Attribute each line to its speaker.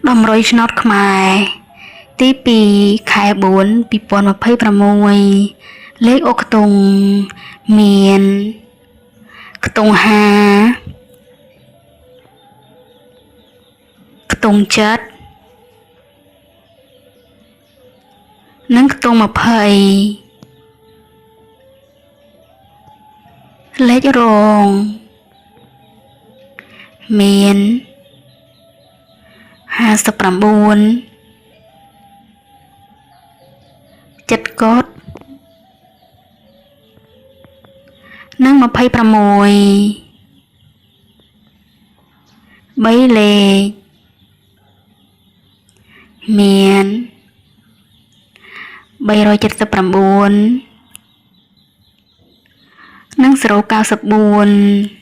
Speaker 1: តម្រុយឆ្នោតខ្មែរទី2ខែ4 2026លេខអូខ្ទង់មានខ្ទង់5ខ្ទង់7និងខ្ទង់20លេខរងមាន59ចិត្តកតនិង26 3លេខមាន379និង094។